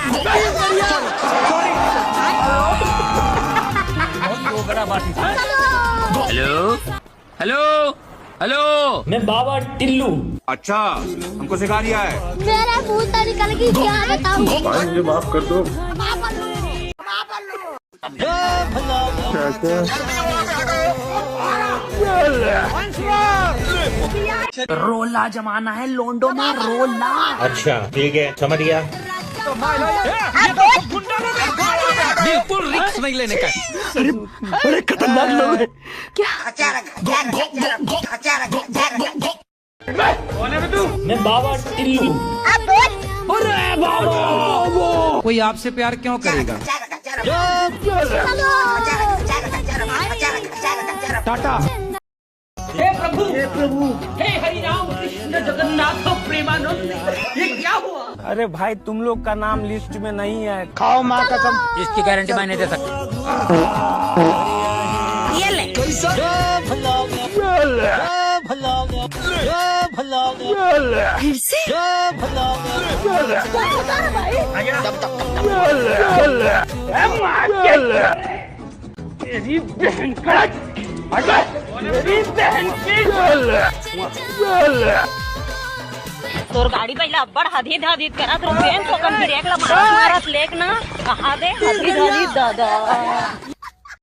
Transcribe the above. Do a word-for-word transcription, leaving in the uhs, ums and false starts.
Hello, hello, hello. मैं बाबा टिल्लू। अच्छा, हमको सिखा रिया है। मेरे मुंह से निकल गई, क्या बताऊं? भाई, मुझे माफ कर दो। रोला जमाना है लोंडो में, रोला। अच्छा, ठीक है, समझ गया। बिल्कुल रिस्क नहीं लेने का। अरे, बड़े खतरनाक लोग हैं। मैं बाबा टिल्लू। कोई आपसे प्यार क्यों करेगा? टाटा। हे प्रभु, हे प्रभु, हे हरि राम कृष्ण जगन्नाथ प्रेमानंद, ये क्या हुआ? अरे भाई, तुम लोग का नाम लिस्ट में नहीं है। खाओ माँ कसम। इसकी गारंटी मैं नहीं दे सकता। ये ले। फिर से? तोर गाड़ी पहिला अब्बड़ हदीद हदीद करत रहो, बेन तो कन ब्रेक ला मारत मारत लेक ना, कहा दे हदीद हदीद दादा।